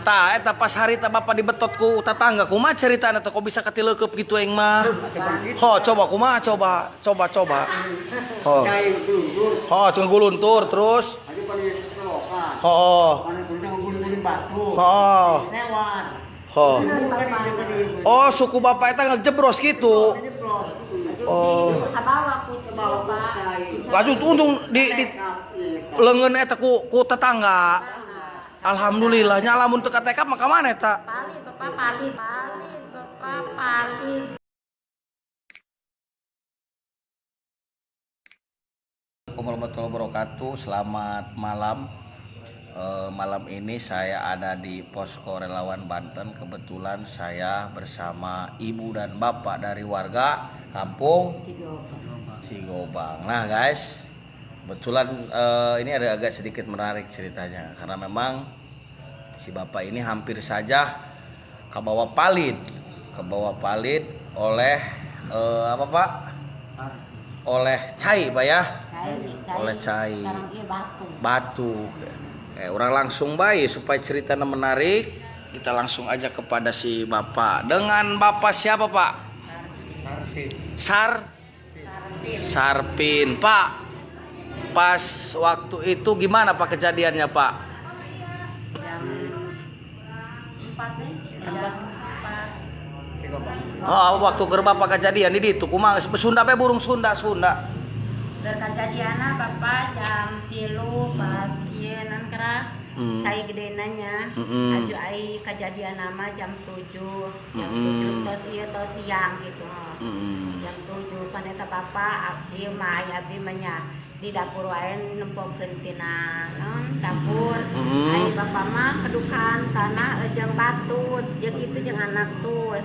Tah eta pas harita bapak dibetot ku tatangga, kumaha caritana teh kok bisa katileukeub kitu aing mah? Ho, coba kumaha coba, coba coba. Ho. Ho, cuma guluntur terus. Ho. Ho. Ho. Oh, suku bapak eta ngejebros gitu. Oh. Lanjut untung di leungeun eta ku tetangga. Alhamdulillah nya lamun teu katekap mah ka mana eta? Palid bapak palid, palid bapak palid. Assalamualaikum warahmatullahi wabarakatuh. Selamat malam. Malam ini saya ada di Posko Relawan Banten. Kebetulan saya bersama ibu dan bapak dari warga kampung Cigobang. Nah guys, kebetulan ini ada agak sedikit menarik ceritanya karena memang si bapak ini hampir saja kebawa palid oleh apa pak? Oleh cai pak ya? Cai, oleh cai. Batu. Batu. Orang langsung baik supaya ceritanya menarik, kita langsung aja kepada si bapak. Dengan bapak siapa pak? Sarpin. Sarpin. Pak, pas waktu itu gimana pak kejadiannya pak? Jam 4 nih. Jam 4. Oh, waktu ke bapak kejadian di ditu kumaha Sunda pe burung Sunda Sunda. Kejadianna bapak jam 3 pas ieu nan kerah cai gedena nya. Aju ai kejadian nama jam 7. Jam 7 tos ieu tos siang gitu. Jam 7 pan eta bapak abdi mah aya abdi mah nya di dapur wae nempokeun tina non dapur. Ai bapak mah kedukan tanah jeung batu jeung itu jeung anak tuh.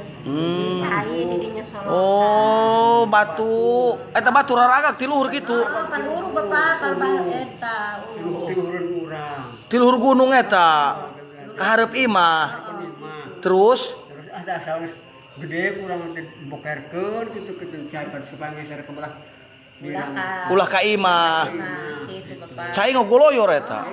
Cai di dinya solokan. Oh, batu. Eta batu raragak ti luhur kitu. Oh, paluhur bapak palbah eta. Tiluhurun urang. Tiluhur gunung eta. Ka hareup imah. Terus ada asal gede kurang bokerkeun kitu kitu cai supaya ngeser ke belah. Ulah ka imah. Cai ngogoloyor eta.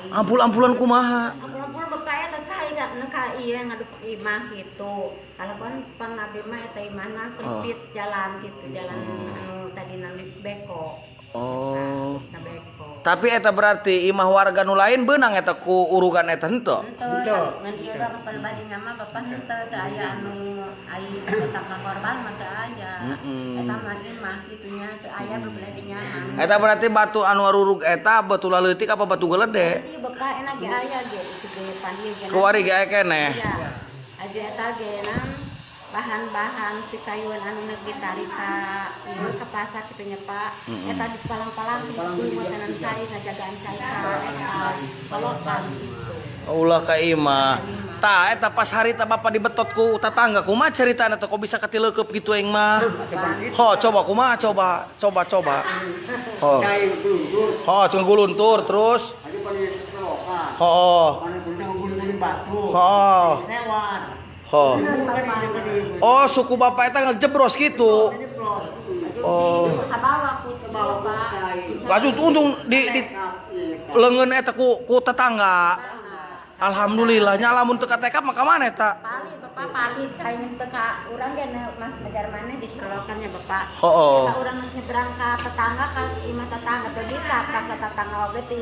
Ampul-ampulan kumaha? Ampul-ampulan bapak eta cai ka ieu ngadep imah gitu. Kalau kan pangabdi mah eta imahna sempit jalan gitu, jalan anu tadina beko. Oh. Beko. Tapi eta berarti imah warga nu lain beunang eta ku urugan eta henteu? Henteu. Ngan ieu urang palbadinya mah bapak henteu teu aya anu ai tetangga korban mah teu aya. Eta mah imah kitunya teu aya berbeladinya mah. Eta berarti batu anu arurug eta batu laleutik apa batu gelede? Ieu bapak enak ge aya ge itu ge pan ieu ge. Kuari ge aya keneh. Iya. Aja eta ge bahan-bahan pikayuan anu nek ditarik ka ieu ka pasar kitu nya Pak. Eta di palang-palang matanan cai ngajagaan cai ka eta solokan gitu. Ulah ka imah. Tah eta pas harita bapak dibetot ku tatangga kumaha caritana teh kok bisa katileukeub kitu aing mah? Ho, coba kumaha coba, coba coba. Ho. Ho, cuma guluntur terus. Ho. Ho. Ho. Oh, suku bapak eta ngejebros gitu. Oh. Lanjut untung di leungeun eta ku tetangga. Alhamdulillah nya lamun teu katekap mah ka mana eta? Palid bapak palid cai teu ka urang ge mas majar maneh di solokan nya bapak. Heeh. Eta urang nyebrang ka tetangga ka imah tetangga teu bisa ka tetangga oge ti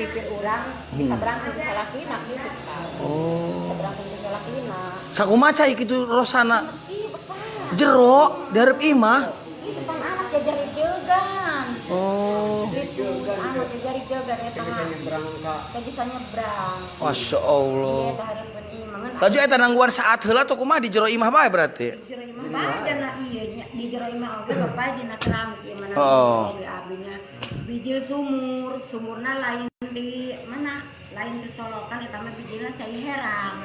pipir urang bisa berangkat ke salakina kitu Pak. Oh. Berangkat ke salakina. Sakumaha cai kitu rosana? Ih bapak. Jero di hareup imah. Ih depan anak jajari jegan. Oh. Gitu, anak jajari jegan eta mah. Teu bisa nyebrang. Masya Allah. Iya, teh hareupeun imah. Laju eta nangguan saat heula atau kumaha di jero imah bae berarti? Di jero imah bae dana ieu nya di jero imah oge bapak dina keramik ieu mana oge abinya. Bijil sumur, sumurna lain di mana? Lain di solokan eta mah bijilna cai herang.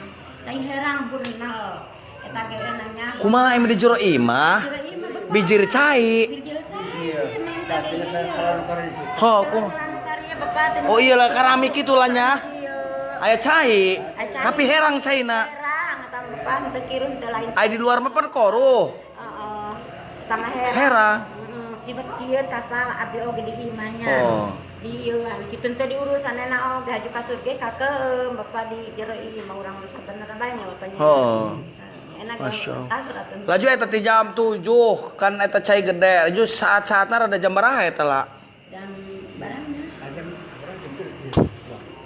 Cai herang burnal. Eta ge nanya. Kumaha em di jero imah? Bijil cai. Bijil cai. Ho, kumaha? Oh iyalah keramik itu lah nya. Aya cai, tapi herang caina. Herang eta bapak teu kiruh teu lain. Aya di luar mah pan koruh. Heeh. Tangah herang. Herang. Sibet kieu tah abdi oge di imahnya. Oh. Di ieuan kitu teh diurusanna oge haju kasur ge kakeum bapak di jero ieu mah urang mah sabenerna bae nya bapaknya. Heeh. Enak Masya kasur atuh. Laju eta ti jam 7 kan eta cai gede. Laju saat-saatna rada jam baraha eta lah? Jam barangna. Jam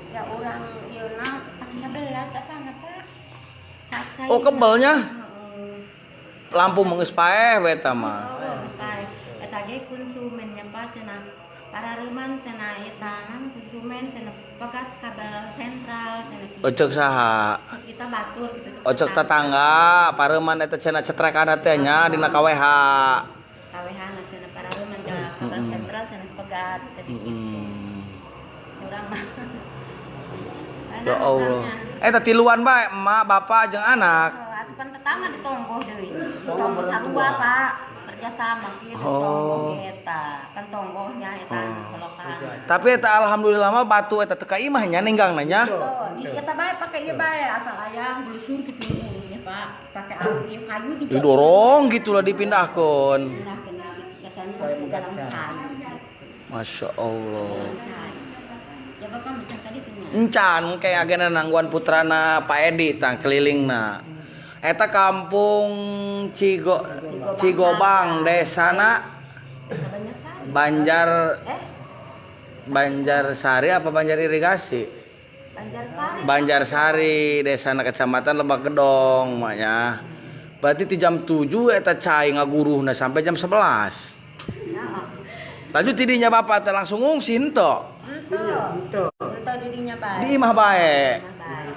Ya urang ieuna tak 11 asana Pak. Saat cai. Oh kebelnya. Heeh. Lampu mah geus paeh we eta mah. Oh, paeh. Eta ge konsumennya Pak cenah. Para reuman cenah eta nan konsumen cenah pegat kabel sentral cenah kitu. Ocok saha? Cek kita batur gitu. Ocok tetangga, pareuman eta cenah cetrekan teh nya dina KWH. KWH na cenah para reuman cenah kabel sentral cenah pegat cenah kitu. Urang mah. Ya Allah. Eta tiluan bae emak, bapak jeung anak. Atuh pan tetangga ditonggoh deui. Ditonggoh sarua Pak. Kerjasama kieu ditonggoh eta. Pan tonggohnya eta solokan. Tapi eta alhamdulillah mah batu eta teu ka imah nya ninggang nya. Di eta bae pake ieu bae asal ayang gelusur kitu nya Pak. Pake ieu kayu juga. Didorong gitulah dipindahkeun. Pindahkeun ke dalam cai. Masya Allah. Ya Bapak macam tadi teh nya. Encan kayak agena nangguan putrana Pak Edi tang kelilingna. Eta kampung Cigobang desana Banjar Banjarsari apa Banjar Irigasi? Banjarsari. Banjarsari desana kecamatan Lebak Gedong maknya. Berarti di jam 7 eta cai ngaguruhna sampai jam 11. Lanjut tidinya bapak teh langsung ngungsi henteu. Henteu. Henteu didinya bae. Di imah bae.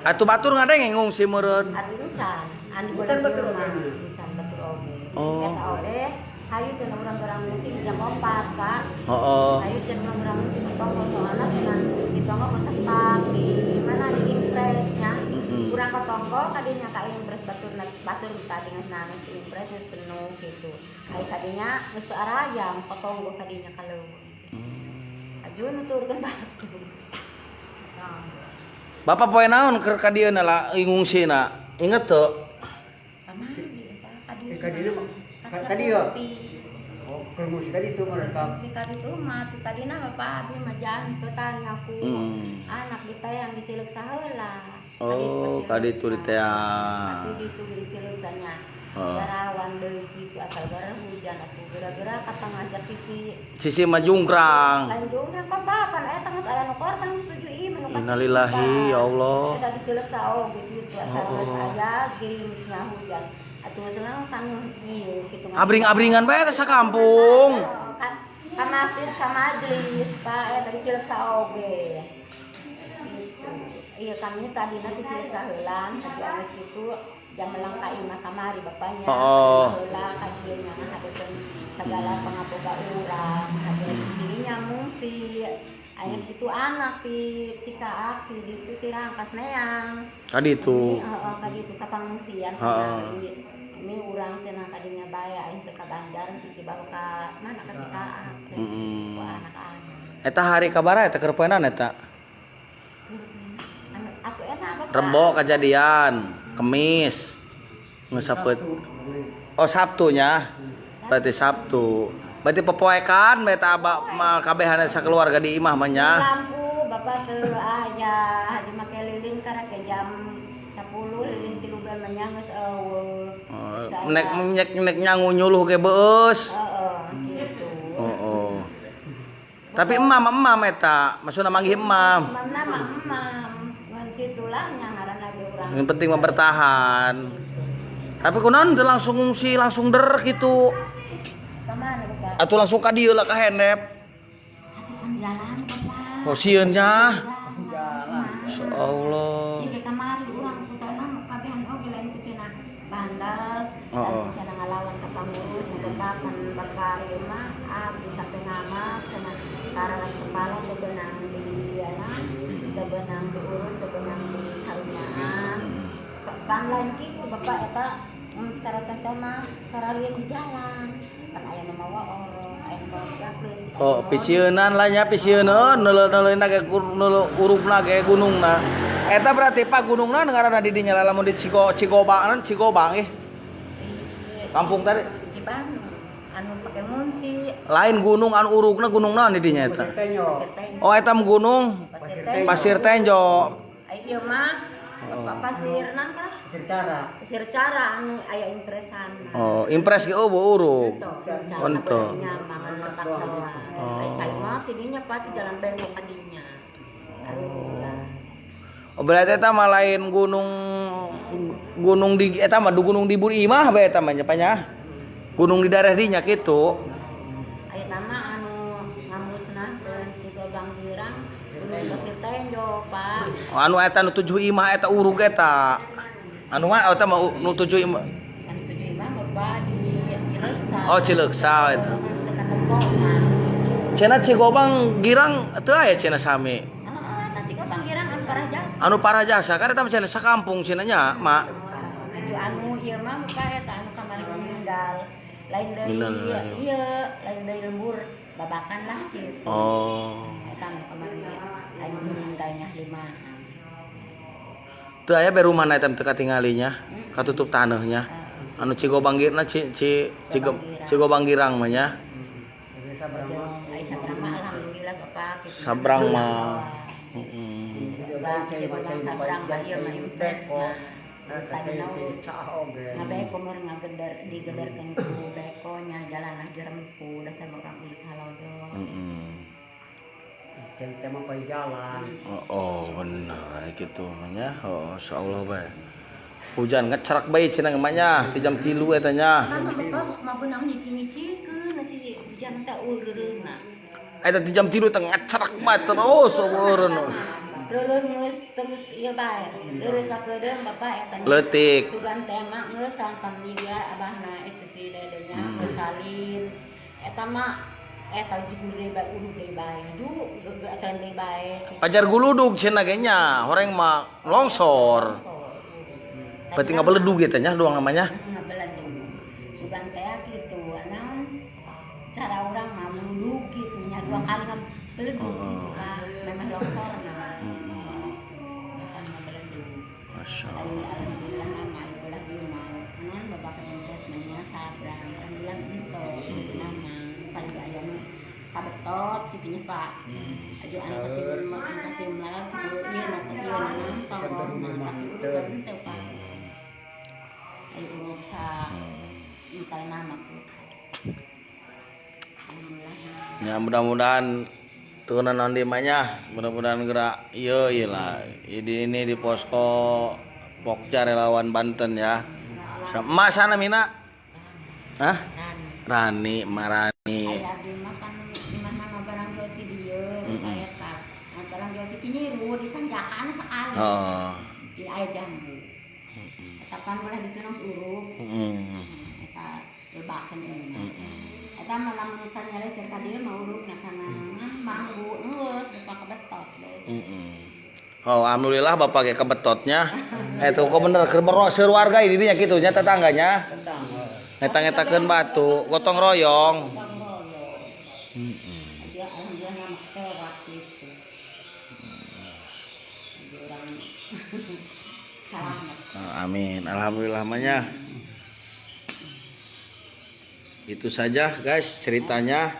Atuh batur ngadenge ngungsi meureun. Atuh encan. Anu Encan batur oge. Encan batur oge. Oh. Eta oge hayu cenah urang gerang ngungsi jam 4, Pak. Heeh. Hayu cenah urang gerang ngungsi ka tonggo soalna cenah di tonggo mah setak di mana di impresnya. Urang ka tonggo kadinya ka impres batur batur tadi geus nangis di impres geus penuh gitu. Hayu kadinya geus teu arayang ka tonggo kadinya ka leuweung. Aju nuturkeun batur. Bapak poe naon keur ka dieu lah ngungsina? Inget teu? Ka dieu ka dieu. Oh, keur ngungsi ka ditu mah eta. Ngungsi ka ditu mah tu tadina bapak abi mah jangan teu tanya ku anak diteang di Cileuksa heula. Oh, ka ditu diteang. Ka ditu di Cileuksa nya. Garawan deui kitu asal gara hujan atuh gara-gara ka tengah aja sisi. Sisi mah jungkrang. Lain jungkrang bapak pan eta geus aya nu korban geus 7 ieu nu Innalillahi ya Allah. Eta di Cileuksa oge kitu asal geus aya gerimisna hujan. Atuh geus kan ieu kitu. Abring-abringan bae eta sakampung. Ka masjid ka majelis Pak eta di Cileuksa oge. Gitu. Iya kami tadina di Cileuksa heula haji anu kitu jam melang ka imah kamari bapaknya. Heula ka dieu nya ngahadeupkeun sagala pangaboga urang, hadeupkeun dirinya mungsi. Aya kitu anak ti Cikaak ti ditu ti Rangkas neang. Ka ditu. Heeh, ka ditu ka pangungsian kamari. Ini urang cenah kadinya bae aing teu ka Banjar ti dibawa ka mana ka Cikaak. Ku anak-anak. Eta hari kabaraha eta keur poenan eta? Atuh eta apa? Rebo kejadian, Kemis. Geus sapeut. Oh, Sabtunya. Berarti Sabtu. Berarti popoekan eta abah mah kabehana sakeluarga di imah mah nya. Lampu bapak teu aya, haji make lilin karek jam 10 lilin 3 bae mah nya geus eueuh. Nek nek nek nyangu nyuluh ge beus. Heeh, kitu. Heeh. Tapi emam eta, maksudna manggih emam. Emamna mah emam. Ngan kitulah nya ngaranna ge urang. Yang penting mah bertahan. Tapi kunaon teu langsung ngungsi, langsung der kitu. Ka mana Bapak? Atuh langsung ka dieu lah ka hendep. Atuh pan jalan Bapak. Oh sieun nya. Jalan. Insyaallah. Ieu ge kamari urang kutana kabehan oge lain ku cenah bandel. Heeh. Cenah ngalawan ka pangurus nu tetap kan Bapak ieu mah abdi sampai nama cenah kararas kepala teu beunang di ana, teu beunang diurus, teu beunang dikarunyaan. Pan lain kitu Bapak eta cara teh mah sararieun di jalan. Pan aya nu mawa orok, aya nu mawa gaplin. Oh, pisieunan lah nya pisieuneun neuleuh-neuleuhna ge neuleuh urupna ge gunungna. Eta berarti Pak gunungna ngaranna di dinya lamun di Cigobang, Cigobang ih. Kampung tadi Cibanu. Anu pake mumsi. Lain gunung anu urugna gunung naon di dinya eta? Oh eta gunung Pasir Tenjo. Ai ieu mah pasir nan kah? Pasir cara. Pasir cara anu aya impresan. Oh, impres ge eueuh urug. Onto. Oh. Cai mah tidinya Pak di jalan bengkok ka dinya. Oh, berarti eta mah lain gunung gunung di eta mah gunung di Imah bae eta mah nya nya. Gunung di daerah dinya kitu. Aya mah anu ngamusnahkeun Cigobang Girang Gunung Pasir Tenjo, Pak. Oh, anu eta nu 7 imah eta urug eta. Anu mah eta mah nu 7 imah. Anu 7 imah mah Pak di Cileuksa. Oh, Cileuksa eta. Cenah Cigobang Girang teu aya cenah sami. Heeh, eta Cigobang Girang anu parah jasa. Anu parah jasa kan eta mah cenah sakampung cenah nya, Mak. Anu ieu mah Pak eta anu kamari meninggal. Lain deui ieu, lain deui lembur babakan lah kitu. Oh. Eta anu kamari lain meninggalnya 5. Teu aya be rumahna eta teu katingalinya, katutup taneuhnya. Anu Cigobang Girang Cigobang Girang mah nya. Sabrang mah alhamdulillah Bapak. Sabrang mah. Ngabeko meur ngageder digederkeun ku beko nya jalan jerempu dasar urang ulit halodo. Heeh. Cai mah poe jalan. Oh, bener kitu mah nya. Oh, insyaallah bae. Hujan ngecerak bae cenah mah nya ti jam 3 eta nya. Kan bapak sok mah beunang nyicing-nyicikeun si hujan teh ureureuna. Eta ti jam 3 teh ngecerak bae terus eureun. Reureun geus terus ieu bae. Reureun sakedeung bapak eta leutik. Sugan teh mah geus pamliga abahna itu si dedenya geus salin. Eta mah eta jugur deui bae urug deui bae. Ju eta deui bae. Pajar guludug cenah ge nya, horeng mah longsor. Berarti ngabeledug eta nya doang namanya. Ngabeledug. Sugan teh kitu naon cara urang mah meludug kitu nya dua kali ngabeledug. Memang longsor nah. Masya Allah. Alhamdulillah nama ibu lah ieu mah. Ngan bapak impres mah nya sabrang. Alhamdulillah ento nama paling aya nu kabetot kitu nya Pak. Aju anu katim mah katim lagi kitu ieu na teh ieu na tonggohna tapi urug henteu Pak. Ayo urug sa ental nama ku. Ya mudah-mudahan turunan naon di mah nya, mudah-mudahan gerak ieu ieu lah. Ini di posko Pokja Relawan Banten ya. Emak sana Mina? Hah? Rani, Emak Rani. Aya abdi mah kan imah mah barang jual ti dieu, eta. Barang jual ti Cinyiru di tanjakan sekali. Heeh. Di aya jambu. Eta pan boleh ditunang urug. Eta lebakeun ieu. Eta mah lamun teu nyaleser ka dieu mah urugna kana manggu geus bapak kebetot deui. Oh, alhamdulillah bapak ge kebetotnya. Eta kok bener keur seur warga di dinya kitu nya tetangganya. Ngetang-ngetakeun batu, gotong royong. Heeh. Alhamdulillah nama kelewat gitu. Orang selamat. Amin. Alhamdulillah mah nya. Itu saja guys ceritanya.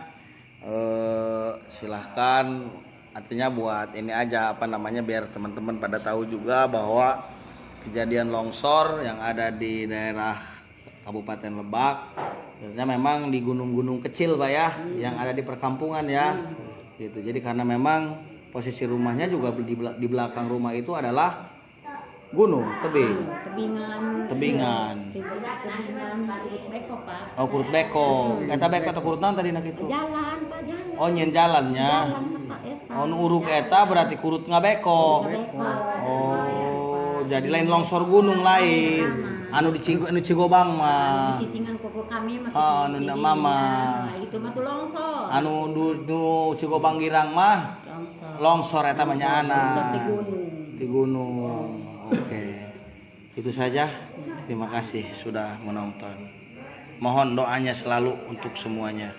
Silahkan, artinya buat ini aja apa namanya biar teman-teman pada tahu juga bahwa kejadian longsor yang ada di daerah Kabupaten Lebak ternyata memang di gunung-gunung kecil Pak ya, yang ada di perkampungan ya. Gitu. Jadi karena memang posisi rumahnya juga di belakang rumah itu adalah gunung, tebing. Tebingan. Tebingan. Tebingan kurut beko, Pak. Oh, kurut beko. Eta beko atau kurut naon tadi nak itu? Jalan, Pak, jalan. Oh, nyen jalannya. Jalan eta. Oh, nu uruk eta berarti kurut ngabeko. Oh, jadi lain longsor gunung lain. Anu di anu Cigobang mah. Cicingan kuku kami mah. Oh, anu mama. Itu mah tuh longsor. Anu du Cigobang Girang mah longsor eta mah nyaana. Di gunung. Di gunung. Oke. Itu saja. Terima kasih sudah menonton. Mohon doanya selalu untuk semuanya.